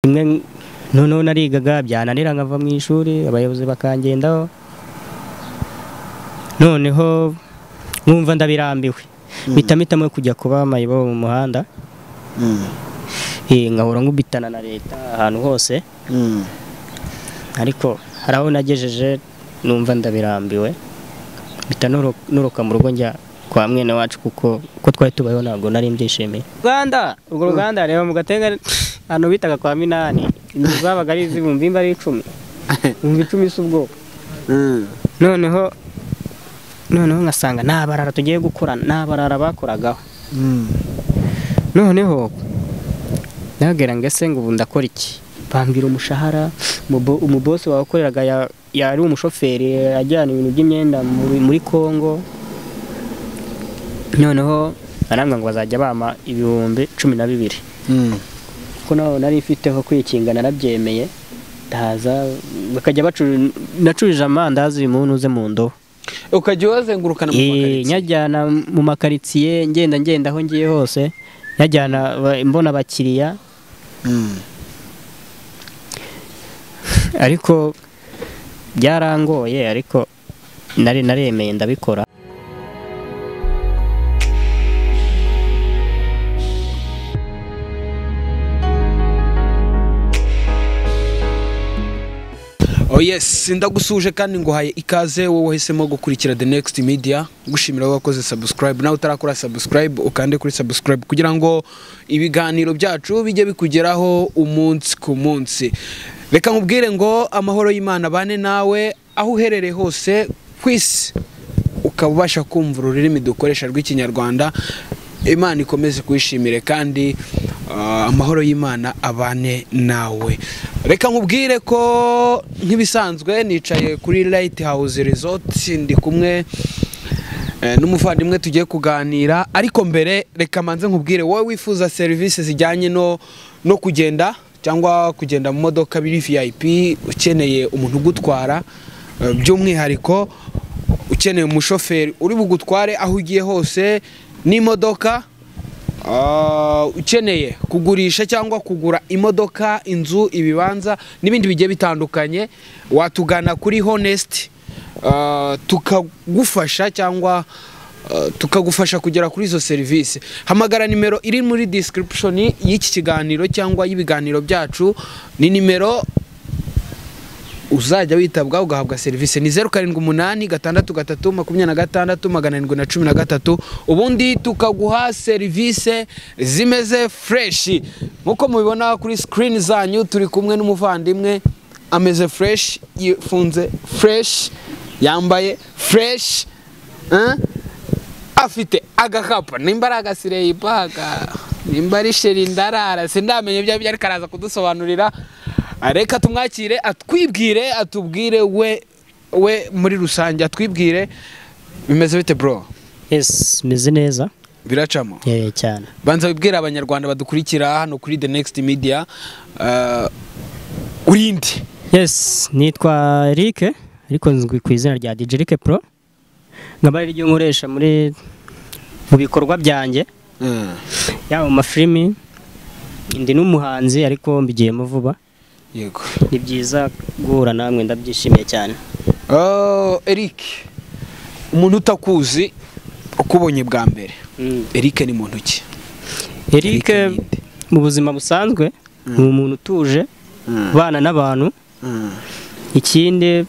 Rimwe noneho narigaga byananira nkava mu ishuri, abayobozi bakangendaho, noneho nkumva ndabirambiwe, mpita mpitamo kujya kuba mayibobo mu muhanda, nkahora nkubitana na leta ahantu hose, ariko hari aho nagejeje numva ndabirambiwe, mpita noroka mu rugo njya kwa mwene wacu, kuko uko twari tubayeho ntabwo nari mbyishimiye. Ruganda urwo ruganda reba mu Gatenga ahantu bitaga kwa Minani, inzu zabaga ari iz'ibihumbi imba ari 10, 10,000 si ubwoko. Noneho ngasanga nta barara tugiye gukorana, nta barara bakoragaho. Noneho nagera ngese ngo ubu ndakora iki, bambwira umushahara, umubosi wakoreraga yari umushoferi ajyana ibintu by'imyenda muri Kongo. Noneho arambwira ngo bazajya bama 12,000. Kuko naho nari mfiteho kwikinga narabyemeye, ndaza bakajya nacuruje amandazi umuntu uze mu ndobo, ukajya wazengurukana mu makaritsiye, nyajyana mu makaritsiye, ngenda aho ngiye hose, nyajyana mbona abakiriya. Ariko byarangoye, ariko nari naremeye ndabikora. Oh yes, ndagusuje kandi nguhaye ikaze wowe wahisemo gukurikira The Next Media, gushimira wowe wakoze subscribe, nawe utarakora subscribe ukande kuri subscribe kugira ngo ibiganiro byacu bijye bikugeraho umunsi ku munsi. Reka nkubwire ngo amahoro y'Imana bane nawe aho uherereye hose ku isi, ukaba ubasha kumva ururimi dukoresha rw'Ikinyarwanda. Imana ikomeze kwishimire kandi amahoro y'Imana abane nawe. Reka nkubwire ko nk'ibisanzwe nicaye kuri Lighthouse Resort, ndi kumwe n'umuvandimwe tugiye kuganira, ariko mbere reka manze nkubwire wowe wifuza services zijyanye no kugenda cyangwa kugenda mu modoka biri VIP, ukeneye umuntu ugutwara, by'umwihariko ukeneye umushoferi uri bugutware aho ugiye hose n'imodoka, ukeneye kugurisha cyangwa kugura imodoka, inzu, ibibanza n'ibindi bigiye bitandukanye, watugana kuri Honest, tukagufasha cyangwa tukagufasha kugera kuri izo service. Hamagara nimero iri muri description y'iki kiganiro cyangwa y'ibiganiro byacu, ni nimero uzajya witabwa ugahabwa service, ni 078 6 3 26 713, ubundi tukaguha service zimeze fresh. Nkuko mubibona kuri screen zanyu turi kumwe n'umuvandimwe ameze fresh, yifunze fresh, yambaye fresh, afite agakapa nimba ari agasireye ipaka nimba ari sheri ndarara sindamenye ibyo ariko araza kudusobanurira. Reka tumwakire atwibwire, atubwire we muri rusange, atwibwire bimeze bite bro? Yes, meze neza. Biracamo? Cyane. Banza wibwire abanyarwanda badukurikira hano kuri The Next Media, urinde. Yes, nitwa Eric, ariko nzwi ku izina rya DJ Eric Pro. Nkaba ari ryo nkoresha muri mu bikorwa byanjye. Yaba mu mafilimi, ndi n'umuhanzi ariko mbigiyemo vuba. Yego. Ni byiza guhura namwe, ndabyishimiye cyane. Eric, umuntu utakuzi ukubonye bwa mbere, Eric ni muntu ki? Eric mu buzima busanzwe ni umuntu utuje, ubana n'abantu. Ikindi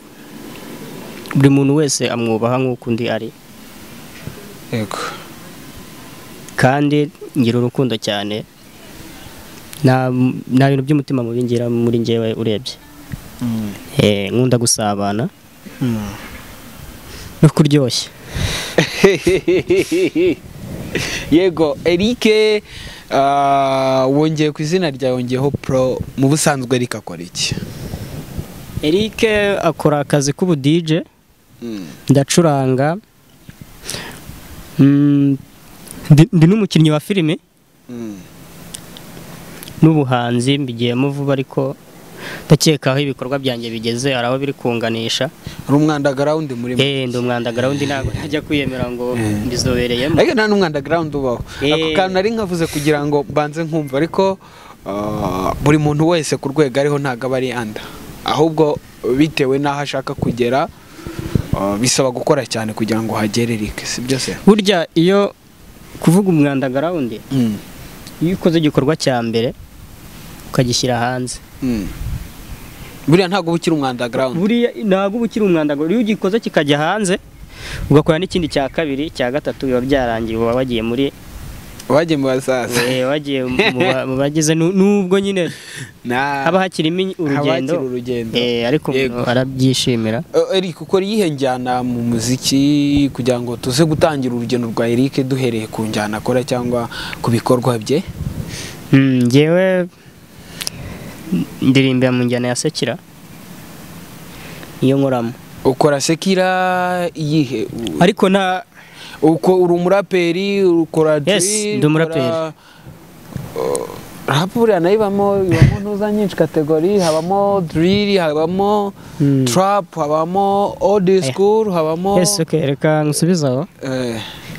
buri muntu wese amwubaha nk'uko undi ari. Yego. Kandi ngira urukundo cyane. Nta bintu by'umutima mubi ngira muri njyewe urebye. Nkunda gusabana no kuryoshya. Yego, Eric, wongeye ku izina ryawe wongeyeho Pro, mu busanzwe Eric akora iki? Eric akora akazi k'ubu DJ, ndacuranga, ndi n'umukinnyi wa filime n'ubuhanzi mbigiyemo vuba, ariko ndakeka aho ibikorwa byanjye bigeze hari aho biri kunganisha. Uri umwandaground muri mwe? Ndi umwandaground, ntabwo najya kwiyemera ngo mbizobereyemo. Ariko nta n'umwandaground ubaho. Ako kantu nari nkavuze kugira ngo mbanze nkumva, ariko Buri muntu wese ku rwego ariho ntabwo aba ari anda, ahubwo bitewe n'aho ashaka kugera bisaba gukora cyane kugira ngo uhagere Eric, si byo se? Burya iyo kuvuga umwandaground, iyo ukoze igikorwa cya mbere ukagishyira hanze, buriya ntabwo uba ukiri umwandaground. Buriya ntabwo uba ukiri umwandaground. Iyo ugikoze kikajya hanze ugakora n'ikindi cya kabiri cya gatatu, biba byarangiye, uba wagiye muri wagiye mu basaza, wagiye mu bagize, nubwo nyine haba hakirimo urugendo, ariko arabyishimira. Eric, ukora iyihe njyana mu muziki kugira ngo tuze gutangira urugendo rwa Eric duhereye ku njyana akora cyangwa ku bikorwa bye? Njyewe ndirimbira mu njyana ya sekira, niyo nkoramo. Ukora sekira iyihe? Ariko nta uko uri umuraperi, ukora drill? Yes, ndi umuraperi. Rap buriya nayo ibamo ntuza nyinshi kategori, habamo drill, habamo trap, habamo old school, habamo. Yes, okay, reka nsubizaho.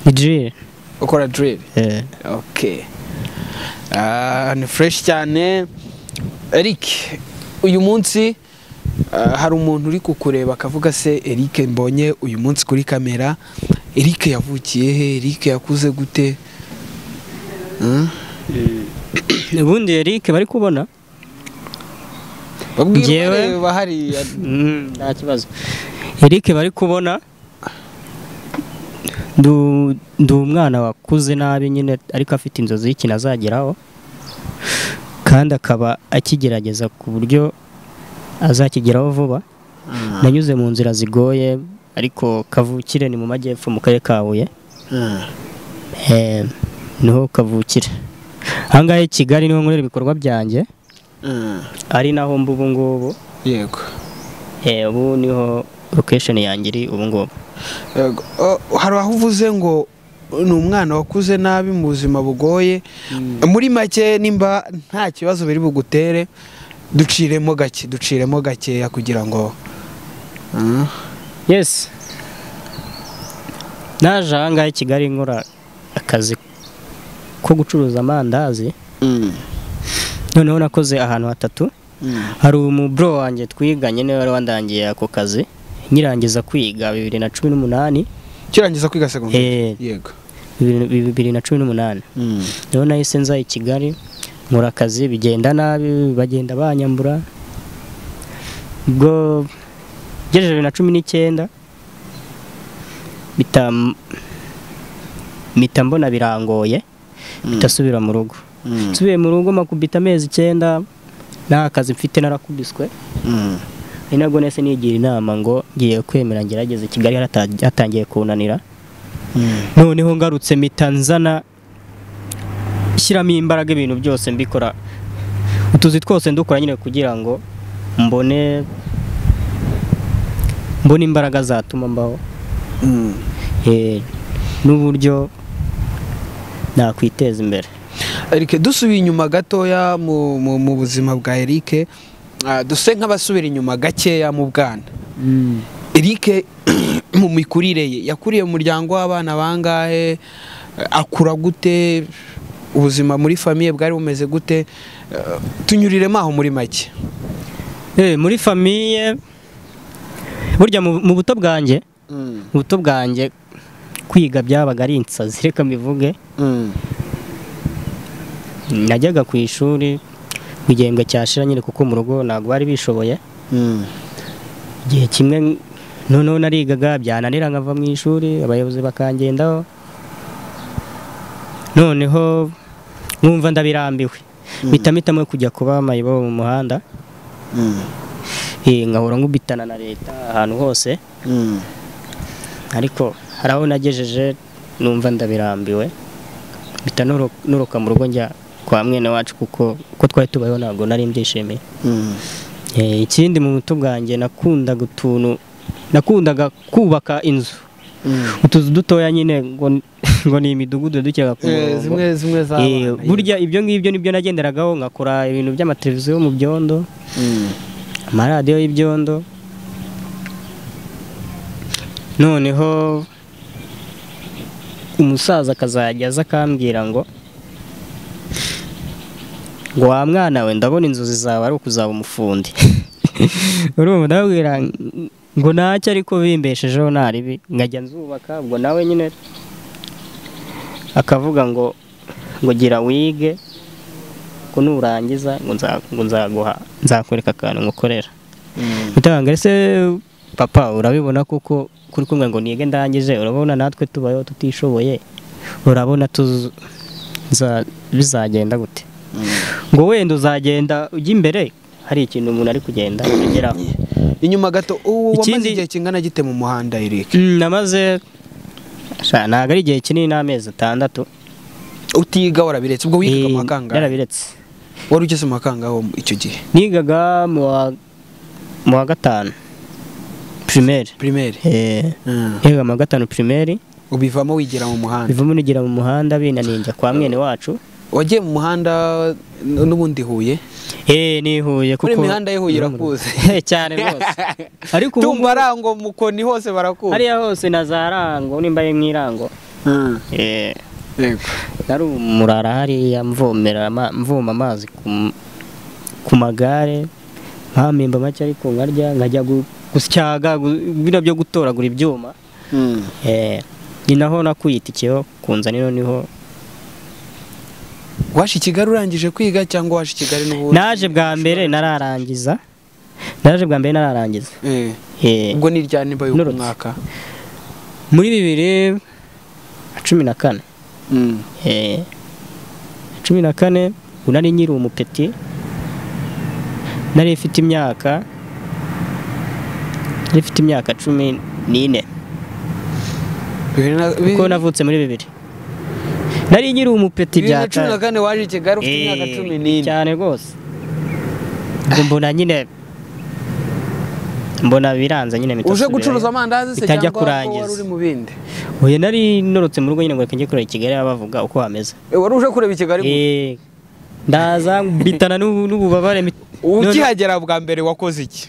Ni drill. Ukora drill? Okay. Ni fresh cyane. Eric, uyu munsi hari umuntu uri kukureba akavuga se Eric mbonye uyu munsi kuri kamera, Eric yavukiye he? Eric yakuze gute? Ubundi Eric bari kubona babwira bahari nta kibazo. Eric bari kubona ndu umwana wakuze nabi nyine, ariko afite inzozi y'ikintu azageraho, kandi akaba akigerageza ku buryo azakigeraho vuba. Nanyuze mu nzira zigoye, ariko kavukire ni mu majyepfo mu karere ka Huye. Niho kavukire. Ahangaha i Kigali niho nkorera ibikorwa byanjye, ari naho mba ubu ngubu. Yego. Ubu niho location yanjye iri ubu ngubu. Yego. Hari aho uvuze ngo ni umwana wakuze nabi mu buzima bugoye. Muri make nimba nta kibazo biri bugutere, duciremo gake, duciremo gakeya kugira ngo. Yes. Naje ahangaha i Kigali nkora akazi ko gucuruza amandazi. Noneho nakoze ahantu hatatu. Hari umubro wanjye twiganye niwe wari wandangiye ako kazi nyirangiza kwiga 2018. Kirangiza kwiga segonderi? Yego. 2018. Noneho nahise nza i Kigali nkora akazi, bigenda nabi, bagenda banyambura. Ubwo ngejeje 2019 mpita mbona birangoye, bitasubira mu rugo. Nsubiye mu rugo makubita amezi 9 nta kazi mfite, narakubiswe. Ni nabwo nese nigira inama ngo ngiye kwemera ngerageze Kigali hatangiye kunanira. Noneho ngarutse mpita nzana shyiramo imbaraga ibintu byose mbikora, utuzi twose ndukora nyine kugira ngo mbone imbaraga zatuma mbaho, n'uburyo nakwiteza imbere. Eric, dusubiye inyuma gatoya mu buzima bwa Eric, duse nk'abasubira inyuma gakeya mu bwana. Eric mu mikurire ye yakuriye mu muryango w'abana bangahe? Akura gute? Ubuzima muri famille bwari bumeze gute? Tunyuriremo aho muri make. Muri famille burya mu buto bwanjye, mu buto bwanjye kwiga byabaga ari insazi, reka mbivuge. Najyaga ku ishuri mu gihembwe cyashira nyine, kuko mu rugo ntabwo bari bishoboye. Igihe kimwe noneho narigaga byananira nkava mu ishuri, abayobozi bakangendaho. Noneho nkumva ndabirambiwe, mpita mpitamo kujya kuba mayibobo mu muhanda. Nkahora nkubitana na leta ahantu hose. Ariko hari aho nagejeje numva ndabirambiwe, mpita noroka mu rugo njya kwa mwene wacu, kuko uko twari tubayeho ntabwo nari mbyishimiye. Ikindi mu buto bwanjye nakundaga utuntu, nakundaga kubaka inzu, utuzu dutoya nyine ngo ni imidugudu dukeka ku murongo, zimwe z'abana. Burya ibyo ngibyo nibyo nagenderagaho, ngakora ibintu by'amateleviziyo mu byondo, amaradiyo y'ibyondo. Noneho umusaza akazajya aza akambwira ngo Ngo wa mwana we ndabona inzozi zawe ari ukuzaba umufundi. Urumva ndabwira ngo ntacyo ariko bimbeshejeho naribi nkajya nzubaka. Ubwo nawe nyine akavuga ngo gira wige ko nurangiza ngo nzaguha nzakwereka akantu ngukorera. Bitanga ese papa urabibona kuko kuri kumwe ngo nige ndangije, urabona natwe tubayeho tutishoboye, urabona bizagenda gute? Ngo wenda uzagenda ujya imbere hari ikintu umuntu ari kugenda ageraho. Inyuma gato ubu wamaze igihe kingana gite mu muhanda Eric? Namaze ntabwo ari igihe kinini, n'amezi 6. Utiga warabiretse? Ubwo wigaga mu kangahe? Narabiretse. Wari ugeze mu kangahe icyo gihe? Nigaga mu wa 5 primaire. Primaire. Nigaga mu wa 5 primaire. Ubivamo wigira mu muhanda? Bivamo nigira mu muhanda binaniye kwa mwene wacu. Wagiye mu muhanda n'ubundi Huye? Ni Huye kuko kuri imihanda y'Huye irakuze cyane rwose. Ariko tumba Rango Mukoni hose barakuze. Hariya hose na za Rango nimba ari mwirango. Yego. Nari umurara hariya mvomera mvoma amazi ku magare, mpamimba make ariko nkarya nkajya gusyaga bino byo gutoragura ibyuma. Ni naho nakuyitikiyeho kunzaniro niho. Waje i Kigali urangije kwiga cyangwa waje i Kigali n'ubundi? Naje bwa mbere nararangiza. Naje bwa mbere nararangiza. Ubwo ni ryari nimba y'uko mwaka? Muri 2014. 14 unari nyiri umupeti. Nari mfite imyaka 14. Kuko navutse muri 2000. Nari nyiri umupeti bya 2014 waje i Kigali ufite imyaka 14 cyane rwose. Ubwo mbona nyine mbona biranze nyine mitasubira. Uje gucuruza amandazi se cyangwa wari uri mu bindi? Oya nari norotse mu rugo nyine ngo reka njye kureba i Kigali bavuga uko hameze. Wari uje kureba i Kigali? Ndaza bitana n'ububabare. Ukihagera bwa mbere wakoze iki?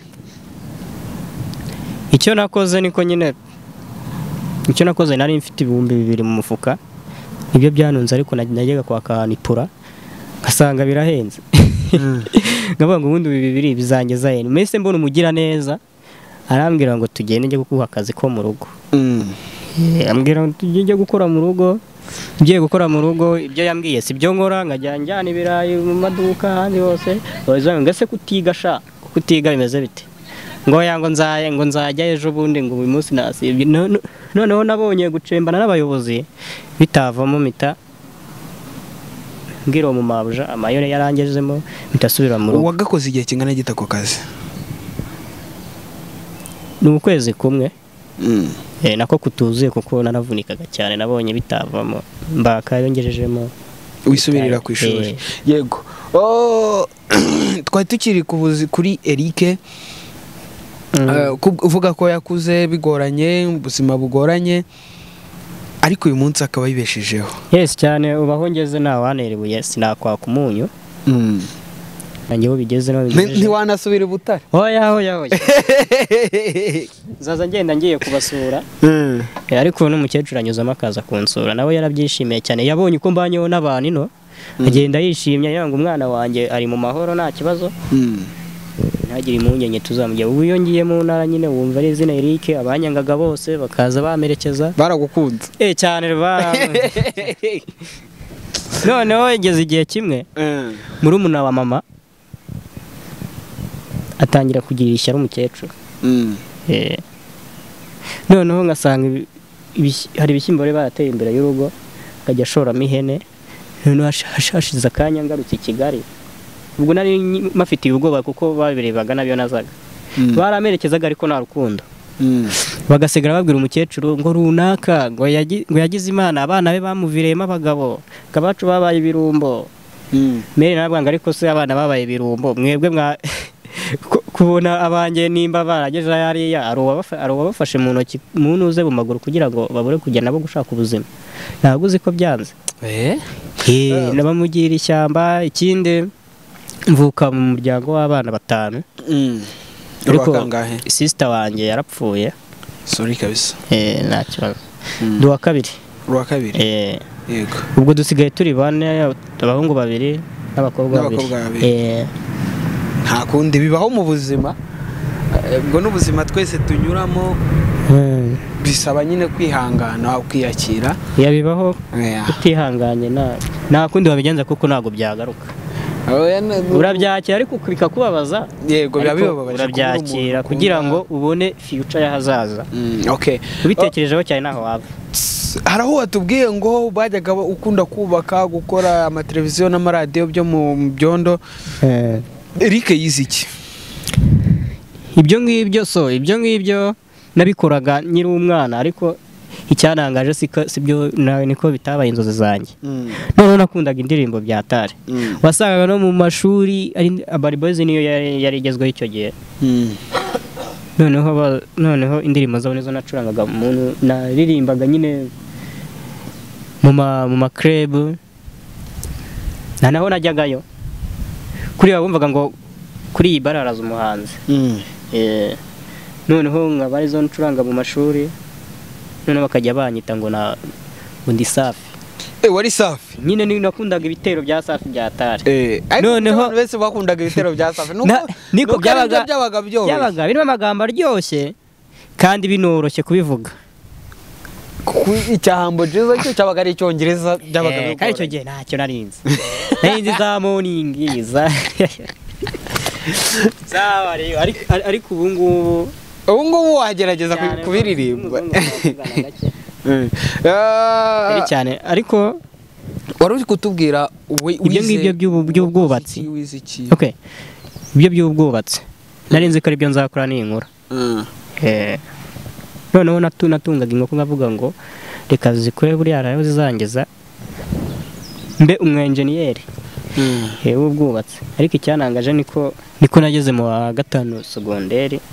Icyo nakoze niko nyine icyo nakoze nari mfite 2000 mu mufuka. Ibyo byanunze ariko najyaga kwaka ahantu ipura ngasanga birahenze. Ngavuga ngo ubundi 2000 bizangeza he? Mbese mbona umugira neza arambwira ngo tugende njye kukuha akazi ko mu rugo. Ambwira ngo tujye gukora mu rugo. Ngiye gukora mu rugo ibyo yambwiye si byo nkora, nkajya njyana ibirayi mu maduka ahandi hose. Bazanga ngase kutiga sha, kutiga bimeze bite? Ngo yango nzaye ngo nzajya ejo bundi ngo uyu munsi nasibye. Noneho nabonye gucembana n'abayobozi bitavamo mita ngira mu mabuja amayore yarangejemo mitasubira mu rugo. Wagakoze igihe kingana gita ko kazi? Ni ukwezi kumwe. Nako kutuzuye kuko naravunikaga cyane nabonye bitavamo mbaka yongejejemo wisubirira ku ishuri. Yego. Twari tukiri kuri Eric. Uvuga ko yakuze bigoranye, ubuzima bugoranye, ariko uyu munsi akaba yibeshejeho. Yes cyane ubaho ngeze nawanerebuye sinakwaka umunyu. Nanjye ho bigeze no bigejeje. Ntiwanasubira Butare? Oya oya oya. Nzaza ngenda ngiye kubasura. Ariko n'umukecuru anyuzamo akaza kunsura nawe yarabyishimiye cyane. Yabonye uko mbanyeho n'abantu ino agenda yishimye yanga umwana wanjye ari mu mahoro nta kibazo. Ntagire impungenge tuzamujya. Ubu iyo ngiye mu ntara nyine wumva ari izina Eric abanyangaga bose bakaza bamerekeza. Baragukunze. Cyane ba. Noneho igeze igihe kimwe murumuna wa mama atangira kugira ishyari umukecuru. Noneho ngasanga hari ibishyimbo bari barateye imbere y'urugo akajya ashoramo ihene. Noneho hashize akanya ngarutse i Kigali. Ubwo nari mafitiye ubwoba kuko babirebaga nabyo nazaga. Baramerekezaga ariko nta rukundo. Bagasigara babwira umukecuru ngo runaka ngo yagize Imana abana be bamuvireyemo abagabo, abacu babaye ibirumbo. Mere narabwanga ariko se abana babaye ibirumbo mwebwe mwa kubona abanjye nimba barageze hariya ari uwabafashe mu ntoki mu ntuze mu maguru kugira ngo babure kujya nabo gushaka ubuzima. Ntabwo uzi ko byanze. Nabamugira ishyamba. Ikindi mvuka mu muryango w'abana 5. Ariko sister wanjye yarapfuye. Sorry kabisa. Nta kibazo. Ndi uwa kabiri. Uwa kabiri. Yego. Ubwo dusigaye turi 4, abahungu 2 N'abakobwa babiri. Nta kundi bibaho mu buzima, ubwo n'ubuzima twese tunyuramo, bisaba nyine kwihangana ukiyakira. Yabibaho utihanganye nta kundi wabigenza kuko ntabwo byagaruka. Urabyakira ariko bikakubabaza. Yego biba bibabaje. Urabyakira kugira ngo ubone future y'ahazaza. Okay. Ubitekerejeho cyane naho wava. Hari aho watubwiye ngo bajyaga ukunda kubaka, gukora amateleviziyo n'amaradiyo byo mu byondo. Eric yize iki? Ibyo ngibyo so, ibyo ngibyo nabikoraga nyiri umwana, ariko icyanangaje sibyo niko bitabaye inzozi zanjye. Noneho nakundaga indirimbo bya Tare. Wasangaga no mu mashuri ari Bad Boys niyo yari igezweho icyo gihe. Noneho indirimbo zabo nizo nacurangaga, naririmbaga nyine mu ma club. Naho najyagayo kuri bumvaga ngo kuri iyi bara haraza umuhanzi. Noneho nkaba arizo ncuranga mu mashuri, noneho bakajya banyita ngo na undi Safi. Wari Safi? Nyine ni nakundaga ibitero bya Safi bya Tare. Noneho abantu bese bakundaga ibitero bya Safi. Niko byabaga byoroshye. Birimo amagambo aryoshye kandi binoroshye kubivuga. Icyahambo Jizo cyo cyabaga ari icyongereza byabaga bigoranye. Kandi icyo gihe ntacyo narinzi. Narinzi za morning za. Sawa ariko ubu ngubu wagerageza kubiririmba. Cyane ariko wari uri kutubwira ibyo ngibyo by'ubwubatsi. Okay. Ibyo by'ubwubatsi narinzi ko ari byo nzakora ninkura. Noneho natungaga inkoko nkavuga ngo reka zikure buriya harayo zizangeza mbe umwenjeniyeri w'ubwubatsi. Ariko icyanangaje niko nageze mu wa 5 segonderi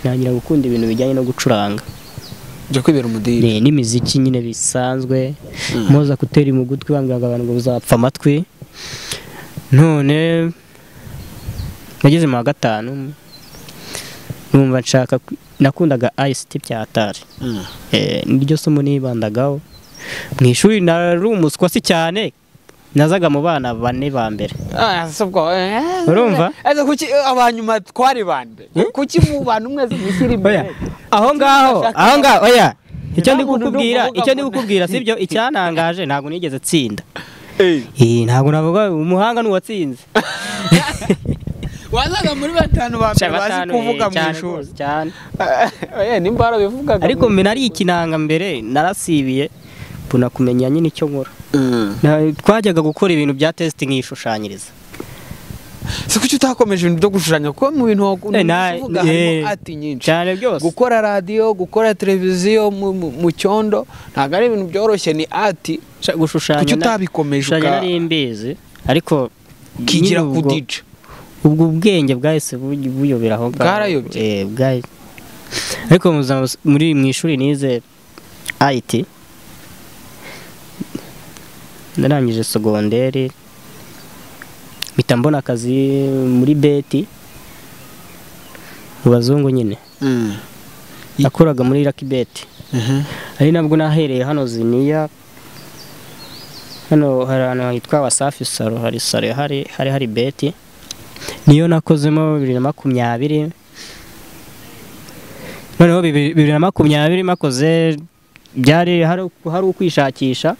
ntangira gukunda ibintu bijyanye no gucuranga. Njya kwibera umudiri n'imiziki nyine bisanzwe, moza kutera mu gutwi bambwiraga abantu ngo uzapfa amatwi. None nageze mu wa 5 numva nshaka, nakundaga ICT bya Tare. Niryo somo nibandagaho mu ishuri. Nari umuswa si cyane, nazaga mu bana bane ba mbere. Urumva? Kuki abanyuma twari bande? Kuki mu bantu mwese mushyira imbere? Aho ngaho oya. Icyo ndi kukubwira sibyo icyanangaje ntabwo nigeze tsinda. Ntabwo navuga umuhanga n'uwatsinze. Wazaga muri batanu ba mbere bazi kuvuga mu ishuri cyane. Nimba barabivugaga. Ariko mbe nari ikinanga mbere narasibiye mbona kumenya nyine icyo nkora. Twajyaga gukora ibintu bya testing nkishushanyiriza. Se kuki utakomeje ibintu byo gushushanya kuko mu bintu uvuga harimo art nyinshi cyane byose. Gukora radio, gukora televiziyo mu cyondo ntabwo ari ibintu byoroshye, ni art. Gushushanya kuki utabikomeje nari mbizi ariko kigira ku DJ. Ubwo ubwenge bwahise buyobera aho bwarayobye. Ariko muri mu ishuri nize IT, narangije segonderi mpita mbona akazi muri beti mu bazungu nyine. Nakoraga muri Lucky Bet. Ari nabwo nahereye hano Ziniya, hano hari ahantu hitwa Wasafi Salo, hari salo hari beti, niyo nakozemo 2020. Noneho 2020 makoze byari hari ukwishakisha,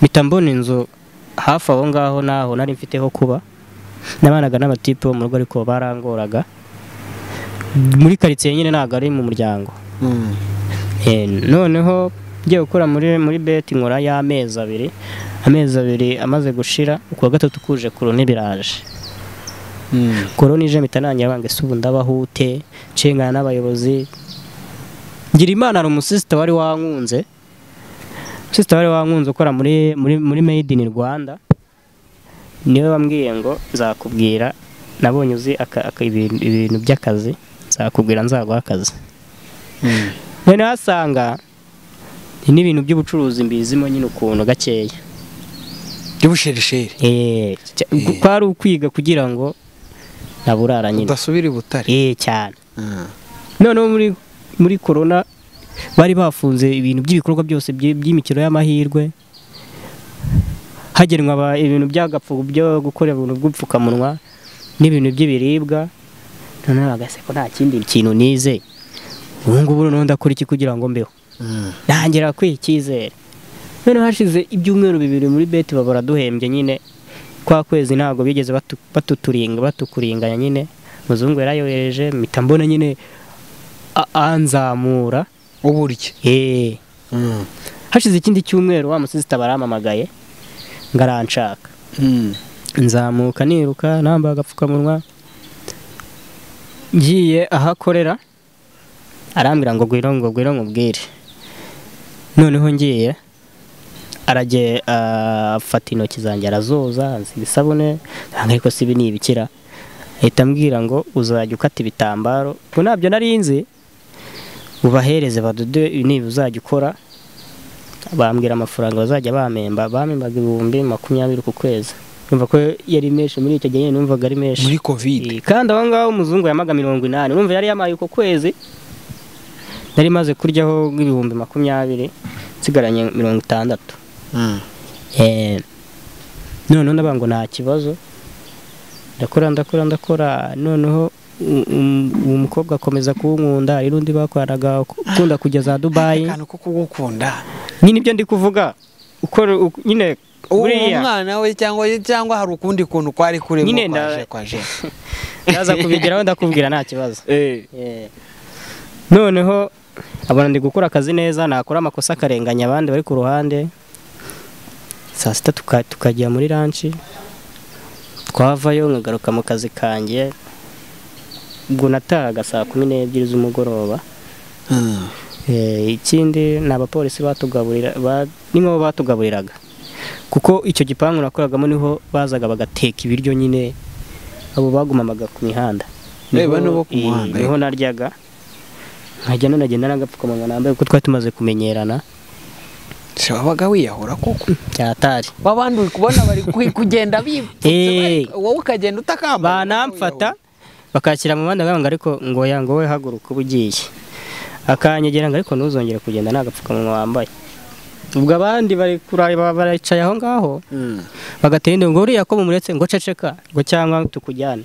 mpita mbona inzu hafi aho ngaho naho nari mfiteho kuba. Nabanaga n'abatipe bo mu rugo ariko barangoraga muri quartier nyine, ntabwo ari mu muryango. Noneho ngiye gukora muri beti nkora y'amezi abiri, amezi abiri amaze gushira ukwa gatatu kuje korona biraje. Korona ije mpita nanjye banga se ubu ndabahute ncengana n'abayobozi. Ngira Imana ari umusista wari wankunze, umusista wari wankunze ukora muri muri Made in Rwanda, niwe wambwiye ngo nzakubwira, nabonye uzi ibintu by'akazi, nzakubwira nzaguha akazi. None asanga ni n'ibintu by'ubucuruzi mbizimo nyine ukuntu gakeya by'ubusherisheri. Kwari ukwiga kugira ngo naburara nyine udasubira i Butare. Cyane. Noneho muri corona bari bafunze ibintu by'ibikorwa byose by'imikino y'amahirwe. Hagenwa ibintu by'agapfu byo gukora ibintu bw'upfukamunwa n'ibintu by'ibiribwa. Noneho agaseko nta kindi kintu nize. Ubu ngubu noneho ndakora iki kugira ngo mbeho? Ntangira kwiha icyizere. Noneho hashize ibyumweru 2 muri beti babara duhembye nyine. Kwa kwezi ntabwo bigeze batuturinga batukuringanya nyine. Muzungu yarayohereje mpita mbona nyine anzamura uburyo. Hashize ikindi cyumweru wa musista baramamagaye ngaranshaka. Nzamuka niruka namba agapfukamunwa ngiye ahakorera arambwira ngo gwiro ngo gwiro nkubwire. Noneho ngiye araje afata intoki zanjye arazoza ansiga isabune ariko si ibi nibikira. Ahita ambwira ngo uzajya ukata ibitambaro ko nabyo narinzi ubahereze badude niba uzajya ukora. Bambwira amafaranga bazajya bamemba, bamembaga 20,000 ku kwezi. Numva ko yari menshi muri icyo gihe, numvaga ari menshi muri COVID. Kandi aho ngaho umuzungu yamaga 80, numva yari yamaye uko kwezi. Nari maze kuryaho 20,000 nsigaranye 60. Noneho ndabango nta kibazo. Ndakora noneho uwo mukobwa akomeza kunkunda. Hari n'undi bakoranaga ukunda kugeza Dubai. Akantu ko kugukunda nyine ibyo ndi kuvuga uko nyine uriya mwana we cyangwa hari ukundi kuntu kwari kuri ngo kwaje ndaza kubigeraho ndakubwira nta kibazo. Noneho abona ndi gukora akazi neza, nakora amakosa akarenganya abandi bari ku ruhande. Saa sita tukajya muri lunch, twavayo nkagaruka mu kazi kanjye. Ubwo natahaga saa 12 z'umugoroba. Ikindi ni abapolisi batugaburira, nibo batugaburiraga kuko icyo gipangu nakoragamo niho bazaga bagateka ibiryo nyine. Abo bagumamaga ku mihanda niho naryaga, nkajya nanagenda n'agapfukamunwa nambaye kuko twari tumaze kumenyerana. Se wabaga wiyahura koko cyatari wabandi uri kubona bari kugenda bipfutse, wowe ukagenda utakamba banamfata bakakira mu bandi ngo ariko ngo ya ngo we haguruka ubugiye. Akanyegera ngo ariko ntuzongere kugenda nta gapfukamunwa wambaye. Ubwo abandi bari kuraba baricaye aho ngaho bagatenda ngo uriya ko mumuretse ngo ceceka ngo cyangwa tukujyane.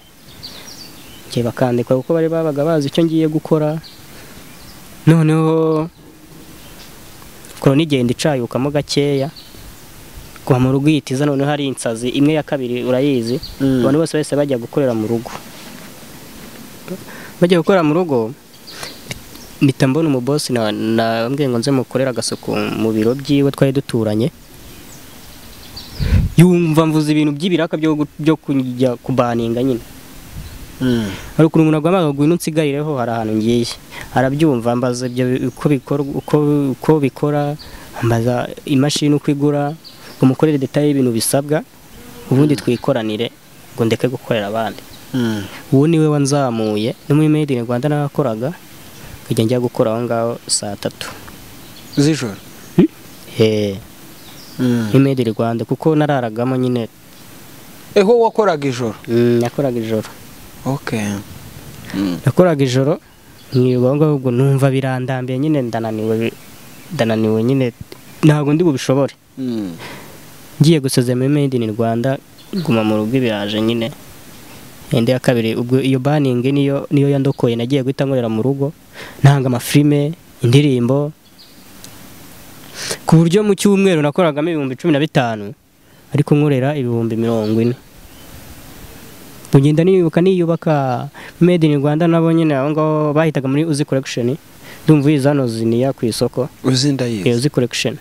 Ngiye bakandikwa kuko bari babaga bazi icyo ngiye gukora. Noneho korona igenda icayukamo gakeya kwa mu rugo yitiza. Noneho hari insazi imwe ya kabiri urayizi, abantu bose bose bajya gukorera mu rugo. Bajya gukora mu rugo mpita mbona umubosi nambwiye ngo nze mukorera agasuku mu biro byiwe twari duturanye. Yumva mvuze ibintu by'ibiraka byo kujya kubaninga nyine. Ariko umuntu agomba ngwino nsigarireho hari ahantu ngiye. Arabyumva mbaza ibyo uko bikora uko bikora, ambaza imashini uko igura, ngo mukorere detail y'ibintu bisabwa ubundi twikoranire ngo ndeke gukorera abandi. Uwo niwe wanzamuye no muri Made in Rwanda narakoraga kujya njya gukora aho ngaho saa 3 z'ijoro. Muri Made in Rwanda kuko nararagamo nyine. Eho wakoraga ijoro? Nakoraga ijoro. Okay. Nakoraga ijoro nkirirwa aho ngaho ubwo numva birandambiye nyine, ndananiwe nyine ntabwo ndi bubishobore. Ngiye gusezera muri Made in Rwanda guma mu rugo ibiraje nyine. Ende ya kabiri ubwo iyo banning niyo yandokoye, nagiye guhita nkorera mu rugo ntanga amafilme indirimbo ku buryo mu cyumweru nakoragamo 15,000 ariko nkorera 40,000. Ugenda niyubaka niyubaka Made in Rwanda nabo nyine aho ngaho bahitaga muri Uzi Collection. Ndumva izano ziniya ku isoko Uzi ndayizi Uzi Collection.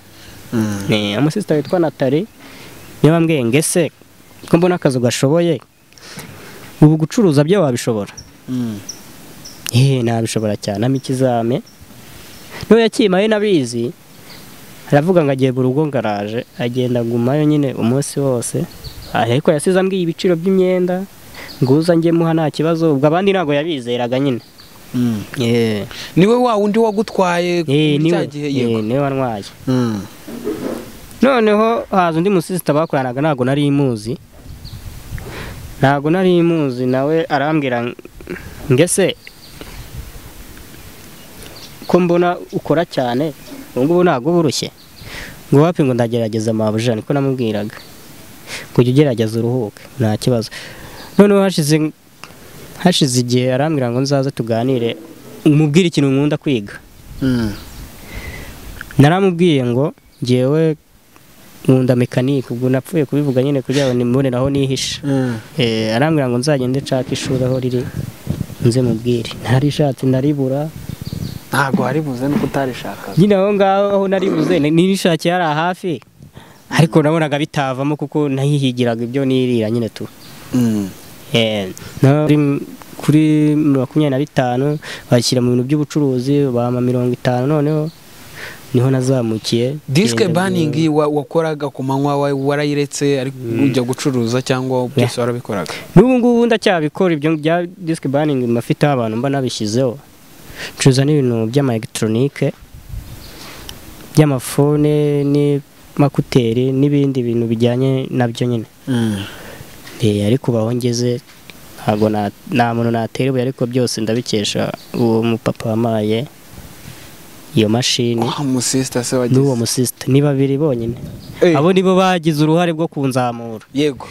Ni amusista witwa Nathalie niyo bambwiye ngese ko mbona akazi gashoboye ubu gucuruza byo wabishobora. Nabishobora cyane amikizame. No yakimaye nabizi aravuga ngo agiye burugo ngaraje agenda gumayo nyine umunsi wose. Ariko yasize ambwiye ibiciro by'imyenda nguza nge muha nta kibazo. Ubwo abandi ntago yabizeraga nyine. Niwe wa wundi wagutwaye cya gihe? Yego niwe wantwaye. Noneho haza undi musista bakoranaga ntago nari imuzi. Ntago nari imuzi nawe arambwira ngese ko mbona ukora cyane ubu ngubu ntago burushye ngo wapi ngo ndagerageza mabuja niko namubwiraga. Kujya ugerageza uruhuke nta kibazo. Noneho hashize igihe arambwira ngo nzaze tuganire, umubwire ikintu nkunda kwiga. Naramubwiye ngo ngewe nkunda mekanike, ubwo napfuye kubivuga nyine kugira ngo nimuboneraho nihisha. Arambwira ngo nzagende nshake ishuri aho riri nze mubwire. Narishatse ndaribura. Ntabwo waribuze nuko utarishakaga. Nyine aho ngaho aho naribuze nirishakiye ari hafi, ariko nabonaga bitavamo kuko nahihigiraga ibyo nirira nyine tu. Kuri 25 bashyira mu bintu by'ubucuruzi bama 50, noneho niho nazamukiye. Disque burning wakoraga ku manywa warayiretse ariko ujya gucuruza cyangwa byose warabikoraga? N'ubu ngubu ndacyabikora ibyo bya disque burning, mafite abantu mba nabishyizeho. Ncuruza n'ibintu by'ama electronique, by'amafone n'amakuteri n'ibindi bintu bijyanye nabyo nyine. Ariko baho ngeze ntabwo nta muntu natera ibuye, ariko byose ndabikesha uwo mupapa wamaye iyo mashini. N'uwo musista ni babiri bonyine. Abo nibo bagize uruhare rwo kunzamura. Yego.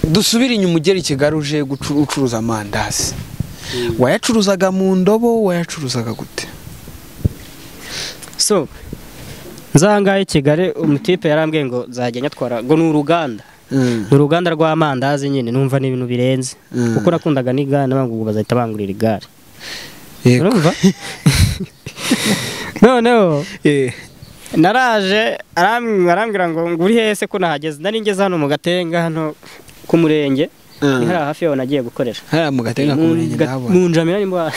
Dusubire inyuma ugera i Kigali uje gucuruza amandazi. Wayacuruzaga mu ndobo, wayacuruzaga gute? So nzangaye Kigali umutipe yarambwiye ngo nzajya nyatwara ngo ni uruganda. Uruganda rw'amandazi nyine, numva ni ibintu birenze. Kuko nakundaga n'igare, nabanga bazahita bangurira igare. Urumva? Noneho naraje arambwira ngo nguri hese ko nahageze. Nari ngeze hano mu Gatenga hano ku murenge. Ni hari hafi yaho nagiye gukorera. Hariya mu Gatenga ku murenge ndahabona. Mu Njamira nimba.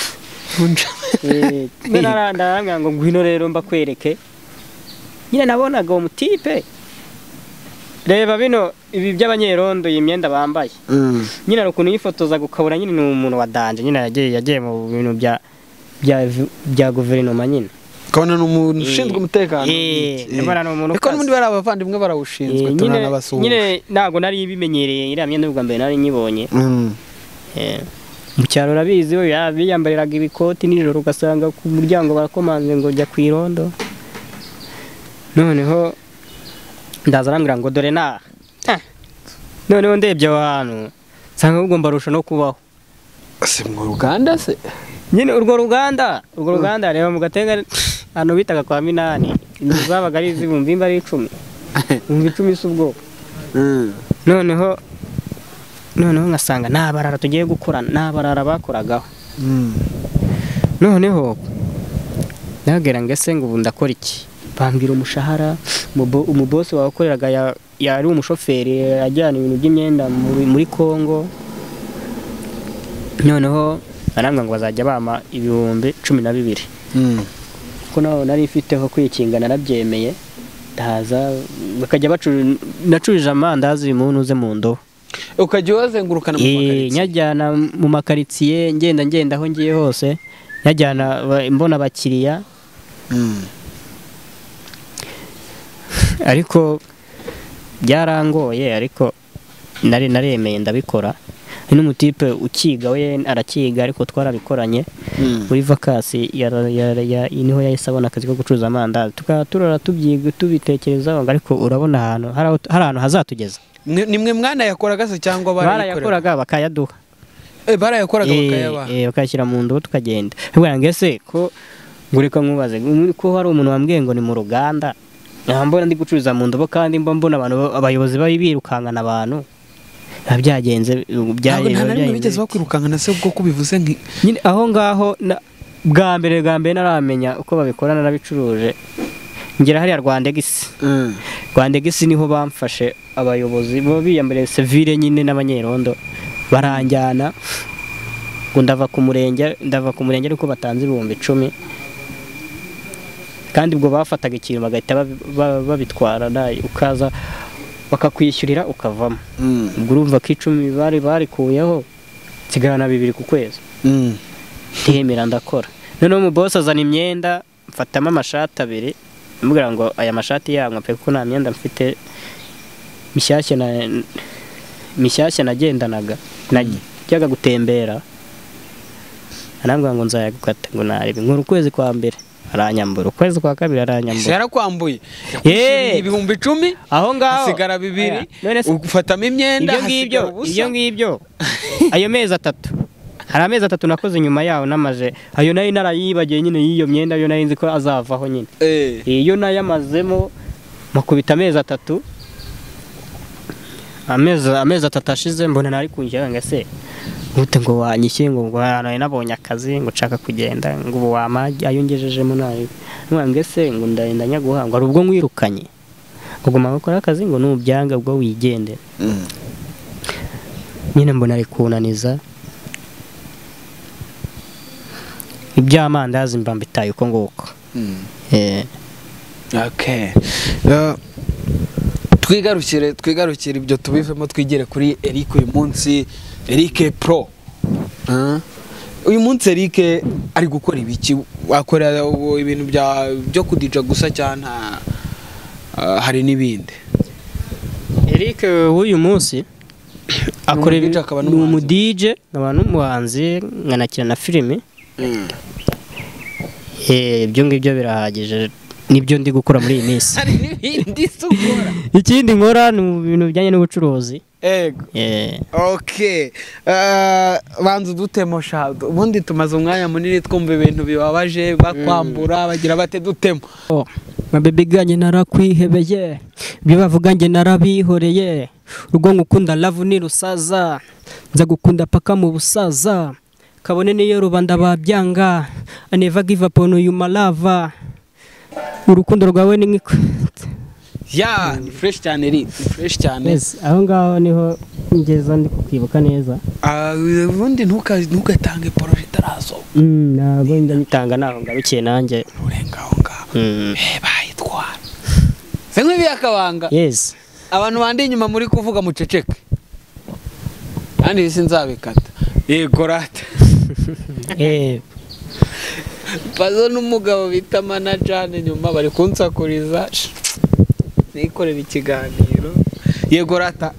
Mu Njamira. Narambwira ngo ngwino rero mbakwereke. Nyine nabonaga uwo mutipe. Reba bino ibi by'abanyerondo iyi myenda bambaye. Nyine ari ukuntu yifotoza gukabura nyine ni umuntu wa danje nyine yagiye mu bintu bya guverinoma nyine. Kabona ni umuntu ushinzwe umutekano. Mbona ni umuntu. Ariko n'ubundi bari abavandimwe barawushinzwe tunanabasuhuje. Nyine ntago nari bimenyereye iriya myenda ubwa mbere nari nyibonye. Mu cyaro urabizi we biyambariraga ibikoti nijoro ugasanga ku muryango barakomanze ngo jya ku irondo. Noneho ndaza arambwira ngo dore naha. Noneho ndebye aho hantu nsanga ahubwo mbarusha no kubaho. Si mu ruganda se? Nyine urwo ruganda reba mu Gatenga ahantu bitaga kwa Minani, inzu zabaga ari iz'ibihumbi imba ari 10. 10,000 si ubwoko. Noneho ngasanga n'abarara tugiye gukorana, n'abarara bakoragaho. Noneho nagera ngese ngo ubu ndakora iki? Bambwira umushahara, umubosi wakoreraga yari umushoferi ajyana ibintu by'imyenda muri Kongo. Noneho arambwira ngo bazajya bama 12,000. Kuko naho nari mfiteho kwikinga narabyemeye, ndaza bakajya nacuruje amandazi umuntu uze mu ndobo. Ukajya wazengurukana mu makaritsiye? Nyajyana mu makaritsiye, ngenda aho ngiye hose, nyajyana mbona abakiriya. Ariko byarangoye, ariko nari naremeye ndabikora. Ni n'umutipe ukiga we arakiga, ariko twarabikoranye muri vakasi niho yahise abona akazi ko gucuruza amandazi. Tukaba turora tubyiga tubitekerezaho, ariko urabona ahantu hari ahantu hazatugeza. Nimwe mwana yakoraga se cyangwa barayakoraga bakayaduha? Barayakoraga bakayabaha. Bakayashyira mu ndobo tukagenda. Ubwo ngese ko ngureka nkubaze ko hari umuntu wambwiye ngo ni mu ruganda, mbona ndi gucuruza mu ndobo kandi mba mbona abantu abayobozi bari birukankana abantu. Byagenze byagenze bigeze bakwirukankana se ubwo kubivuze nki nyine aho ngaho bwa mbere naramenya uko babikora narabicuruje. Ngera hariya Rwandegisi. Rwandegisi niho bamfashe abayobozi bo biyambariye civile nyine n'abanyerondo baranjyana ngo ndava ku murenge ariko batanze 10,000. Kandi ubwo bafataga ikintu bagahita babitwara ukaza bakakwishyurira ukavamo. Ubwo urumva ko 10 bari barikuyeho nsigarana 2 ku kwezi. Ndemera ndakora. Noneho umuboss azana imyenda, mfatamo amashati 2, amubwira ngo aya mashati yangu pe kuko nta myenda mfite mishyashya nagendanaga najyaga gutembera. Arambwira ngo nzayagukata ngo narebe nkora ukwezi kwa mbere. Aranyambura ukwezi kwa kabiri aranyambura. Yarakwambuye 10,000 aho ngaho hasigara 2 ufatamo imyenda ibyo ngibyo ibyo ngibyo ayo mezi atatu hari amezi atatu nakoze nyuma yaho namaje ayo nayo narayibagiye nyine y'iyo myenda yo nari nzi ko azavaho nyine iyo nayamazemo makubita amezi atatu amezi atatu ashize mbona nari kunjya ngo se gute ngo wanyishye ngo nari nabonye akazi ngo nshaka kugenda ngo ubu wama ayo ngejejemo nayo nwange se ngo ndagenda nyaguha ngo ari ubwo nkwirukanye ngo guma gukora akazi ngo nubyanga ubwo wigendera nyine mbona ari kunaniza ibyamandazi mba mbitaye uko nguko. Okay. Twigarukire ibyo tubivemo twigere kuri Eric uyu munsi. Eric Pro. Uyu munsi Eric ari gukora ibiki? Akora ibintu byo kudija gusa cyane hari n'ibindi? Eric uyu munsi akora ni umu DJ nkaba n'umuhanzi nkanakina na filime. Ibyo ngibyo birahagije nibyo ndi gukora muri iyi minsi. Hari n'ibindi ukora? Ikindi nkora ni ibintu bijyanye n'ubucuruzi. Ego. Okay. Banza dutemo sha. Ubundi tumaze umwanya munini twumva ibintu bibabaje bakwambura bagira bate dutemo. Mabebe ganye narakwihebeye. Ibyo bavuga nge narabihoreye. Urugo ngukunda love ni rusaza. Nza gukunda paka mu busaza. Kabone niyo rubanda babyanga. I never give up on you my lover. Urukundo rwawe ni nkiko. Ya, ni fresh cyane ri, ni fresh cyane. Yes, aho ngaho niho ngeza ndi kukwibuka neza. Ubundi ntugatange projet itarazo. Ntabwo ndabitanga naho ngarukiye nanjye. Urenga aho ngaho. Bayitwara. Se nk'ibi yakabanga. Yes. Abantu bandi inyuma muri kuvuga muceceke. Kandi sinzabikata. Yego rata. Bazo n'umugabo bita manager nyuma bari kunsakuriza nikorera ikiganiro. Yego rata.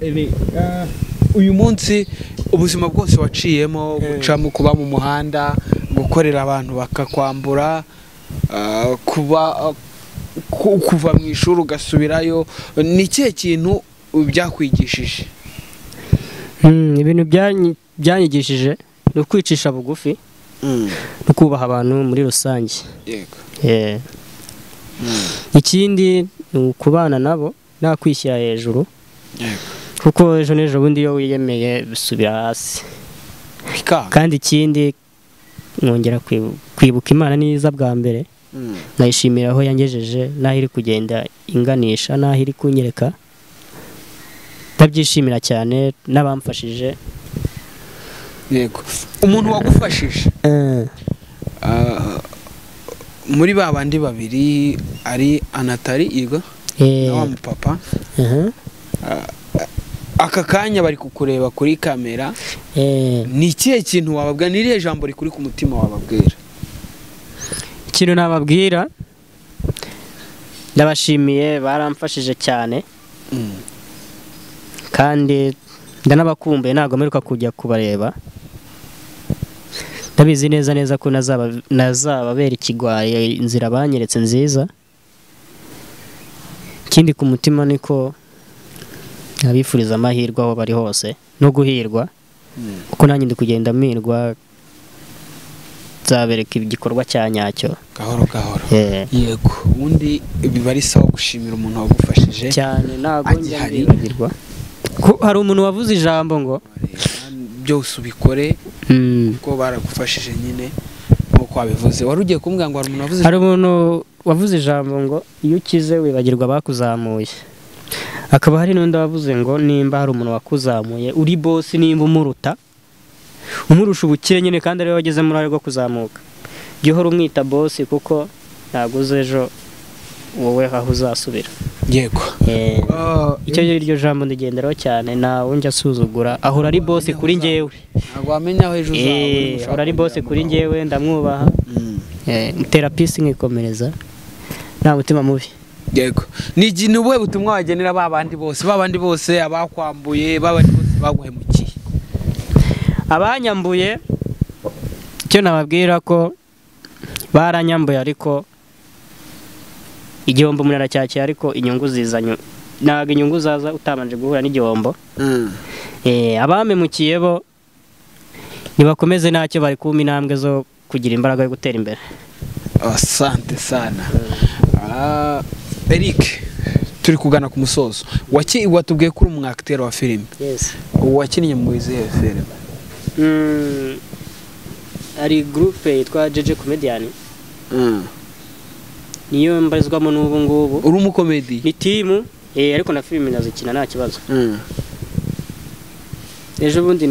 Uyu munsi ubuzima bwose waciyemo gucamo kuba mu muhanda gukorera abantu bakakwambura kuba kuva mu ishuri ugasubirayo ni ikihe kintu byakwigishije? Ibintu byanyigishije ni ukwicisha bugufi no kubaha abantu muri rusange. Yego. Ikindi ni ukubana nabo nta kwishyira hejuru. Yego. Kuko ejo n'ejo bundi iyo wiyemeye bisubira hasi. Kandi ikindi nkongera kwibuka Imana neza bwa mbere. Nkayishimira aho yangejeje n'aho iri kugenda inganisha n'aho iri kunyereka. Ndabyishimira cyane n'abamfashije. Yego. Umuntu wagufashije muri ba bandi babiri ari Anatari yego na wa mupapa aka kanya bari kukureba kuri kamera ni ikihe kintu wababwira? Ni irihe jambo rikuri ku mutima wababwira? Ikintu nababwira, ndabashimiye baramfashije cyane kandi ndanabakumbuye ntabwo mperuka kujya kubareba. Ndabizi neza neza ko nazababera ikigwaye inzira banyeretse nziza. Ikindi ku mutima niko abifuriza amahirwe aho bari hose no guhirwa kuko nanjye ndi kugenda mpirwa nzabereka igikorwa cya nyacyo gahoro gahoro. Yego. Ubundi biba ari sawa gushimira umuntu wagufashije cyane ntabwo njya nibagirwa. Hari umuntu wavuze ijambo ngo byose ubikore kuko baragufashije nyine nkuko wabivuze. Wari ugiye kumbwira ngo hari umuntu wavuze? Hari umuntu wavuze ijambo ngo iyo ukize wibagirwa bakuzamuye. Akaba hari n'undi wavuze ngo nimba hari umuntu wakuzamuye uri boss nimba umuruta umurusha ubukire nyine kandi ari we wageze muri ayo rwo kuzamuka, jya uhora umwita boss kuko ntabwo uzi ejo wowe aho uzasubira. Yego. Icyo iryo jambo ndigenderaho cyane nawe njya asuzugura ahora ari boss kuri njyewe. Ntabwo wamenya aho ejo uzaba. Ahora ari boss kuri njyewe ndamwubaha. Mutera peace nkikomereza nta mutima mubi. Yego. Ni ubuhe butumwa wagenera ba bandi bose abakwambuye ba bandi bose baguhemukiye? Abanyambuye icyo nababwira ko baranyambuye ariko Igihombo umuntu aracyakira, ariko inyungu zizanye ntabwo inyungu zaza utabanje guhura n'igihombo. Abamemukiye bo nibakomeze, ntacyo bari kuma intambwe zo kugira imbaraga yo gutera imbere. Asante sana. Eric, turi kugana ku musozo. Watubwiye ko uri umwakiteri wa filime. Yes. Wakinnye mu izihe filime? Ari groupe yitwa JJ Comedian. Niyo mbarizwamo n'ubu ngubu. Uri umukomedi? Ni team, ariko na filime nazikina nta kibazo. Ejo bundi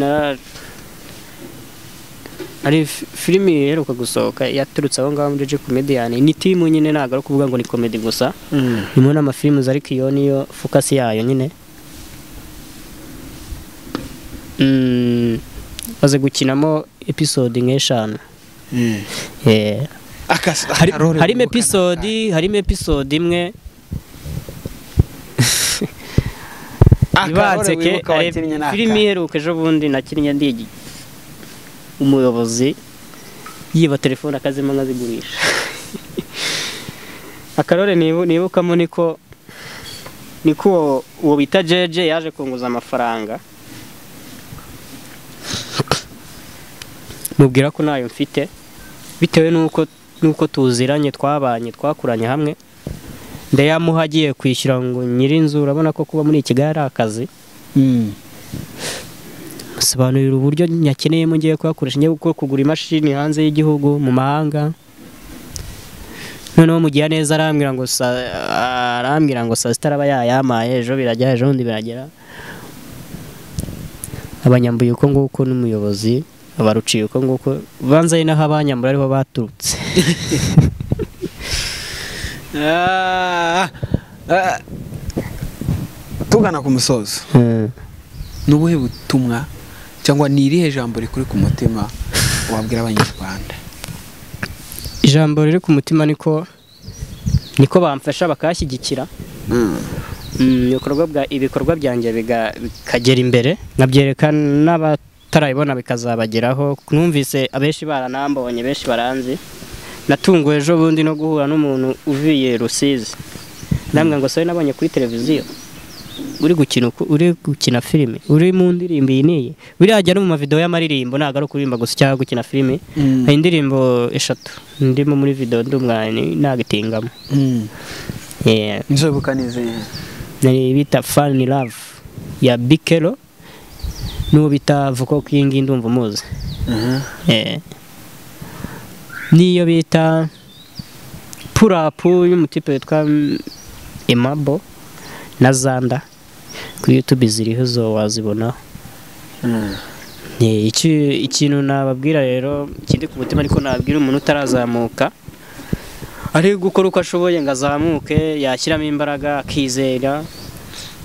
ari filime iheruka gusohoka yaturutse aho ngaho muri JJ Comedian. Ni team nyine, ntabwo ari ukuvuga ngo ni comedy gusa. Nimwe n'amafilime, ariko iyo niyo focus yayo nyine. Maze gukinamo episode nk'eshanu. Harimo episode imwe ibanseke. Filime iheruka ejo bundi nakinnye ndi umuyobozi yiba telefone akazima nkazigurisha. Akarore nibukamo niko uwo bita JJ yaje kunguza amafaranga, mubwira ko nayo mfite bitewe nuko tuziranye, twabanye, twakuranye hamwe. Ndayamuha agiye kwishyura ngo nyirinzu, urabona ko kuba muri Kigali ari akazi. Musobanurira uburyo nyakeneyemo, ngiye kuyakoresha, ngiye kugura imashini hanze y'igihugu mu mahanga. Noneho mugiye neza arambwira ngo saa sita araba yayamaye, ejo birajya, ejo bundi biragera. Abanyambuye uko nguko n'umuyobozi abaruciye uko nguko, banza ari naho abanyambura ariho baturutse. Tugana ku musozo, ni ubuhe butumwa cyangwa ni irihe jambo rikuri ku mutima wabwira abanyarwanda? Ijambo riri ku mutima niko bamfasha bakashyigikira. Ibikorwa byanjye bikagera imbere, nkabyereka n'abatarabibona bikazabageraho. Numvise abenshi baranambonye, benshi baranzi. Natunguwe ejo bundi no guhura n'umuntu uvuye Rusizi, ndambwira ngo soye nabonye kuri televiziyo uri gukina filime, uri mu ndirimbo iyi n'iyi. Biriya no mu mavideo y'amaririmbo, ntabwo ari ukuririmba gusa cyangwa gukina filime. Hari indirimbo 3 ndimo muri video ndi umwani nagitingamo. Nzobuka neze nari bita Fall in Love ya Bikelo, n'uwo bita Vocal King, ndumva muzi. Niyo bita Purapu y'umutipe witwa Emabo na Zanda, kuri YouTube ziriho zo wazibonaho. Ikintu nababwira rero kindi ku mutima, ariko nababwira umuntu utarazamuka ari gukora uko ashoboye ngo azamuke, yashyiramo imbaraga akizera,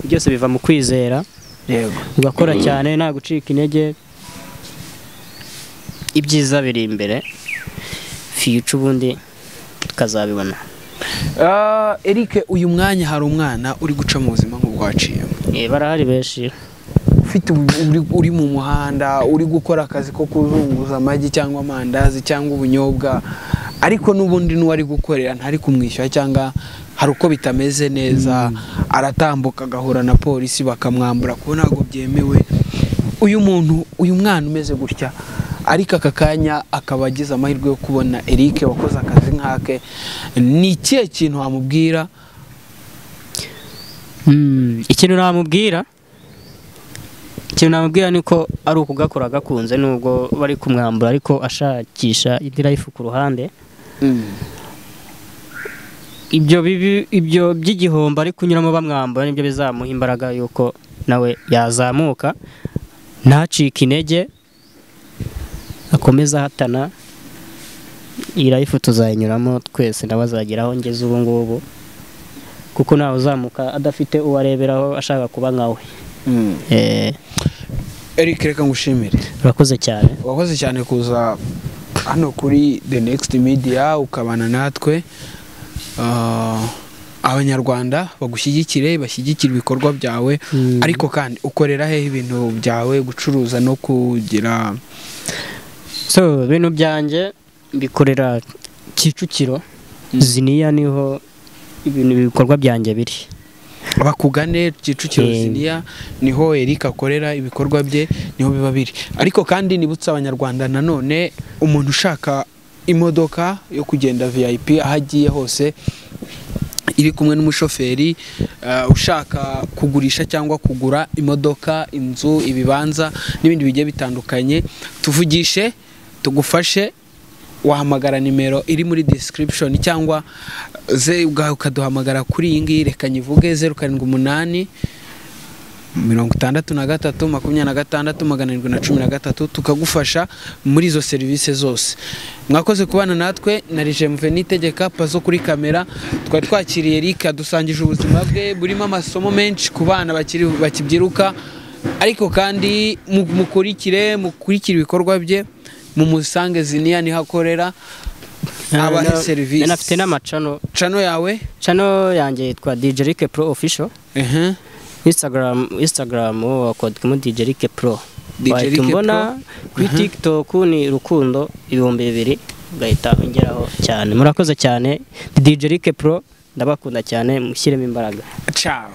byose biva mu kwizera. Yego, ugakora cyane nta gucika intege, ibyiza biri imbere, future ubundi tukazabibona. Eric, uyu mwanya hari umwana uri guca mu buzima nk'ubwaciyemo. Barahari benshi. Ufite uri mu muhanda, uri gukora akazi ko kuzunguza amagi cyangwa amandazi cyangwa ubunyobwa, ariko n'ubundi n'uwari gukorera ntari kumwishyura cyangwa hari uko bitameze neza, aratambuka agahura na polisi bakamwambura kuko ntabwo byemewe. Uyu muntu, uyu mwana umeze gutya, ariko aka kanya akaba agize amahirwe yo kubona Eric wakoze akazi nkake, ni ikihe kintu wamubwira? Ikintu namubwira niko ari ukugakora gakunze, nubwo bari kumwambura ariko ashakisha indi life ku ruhande. Ibyo by'igihombo ari kunyuramo bamwambura nibyo bizamuha imbaraga yuko nawe yazamuka, ntacike intege, akomeza ahatana. Iyi life tuzayinyuramo twese, nawe azageraho ngeze ubu ngubu, kuko ntawe uzamuka adafite uwo areberaho ashaka kuba nkawe. Eric, reka ngushimire. Urakoze cyane. Wakoze cyane kuza hano kuri The Next Media ukabana natwe. Abanyarwanda bagushyigikire, bashyigikire ibikorwa byawe. Ariko kandi ukorera hehe ibintu byawe, gucuruza no kugira? So ibintu byanjye bikorera Kicukiro, Ziniya niho ibintu ibikorwa byanjye biri. Bakugane Kicukiro Ziniya, niho Eric akorera ibikorwa bye, niho biba biri. Ariko kandi nibutsa abanyarwanda nanone, umuntu ushaka imodoka yo kugenda VIP aho agiye hose iri kumwe n'umushoferi, ushaka kugurisha cyangwa kugura imodoka, inzu, ibibanza n'ibindi bigiye bitandukanye, tuvugishe tugufashe. Wahamagara nimero iri muri description cyangwa ze ukaduhamagara kuri iyi ngiyi, reka nyivuge: 078 63 26 713, tukagufasha muri izo serivisi zose. Mwakoze kubana natwe na Rigemve Nitegeka Pazo kuri kamera. Twari twakiriye Eric, adusangije ubuzima bwe burimo amasomo menshi ku bana bakiri bakibyiruka, ariko kandi mukurikire ibikorwa bye, mumusange Ziniya niho akorera, abahe serivisi. Nanafite n'amachannel. Channel yawe? Channel yanjye yitwa DJ Rick Pro Official. Instagram wakwandikamo DJ Rick Pro. DJ Wahita Rick umbona kuri TikTok ni Rukundo 2000, ugahita ungeraho cyane. Murakoze cyane, DJ Rick Pro, ndabakunda cyane, mushyiremo imbaraga. Ciao.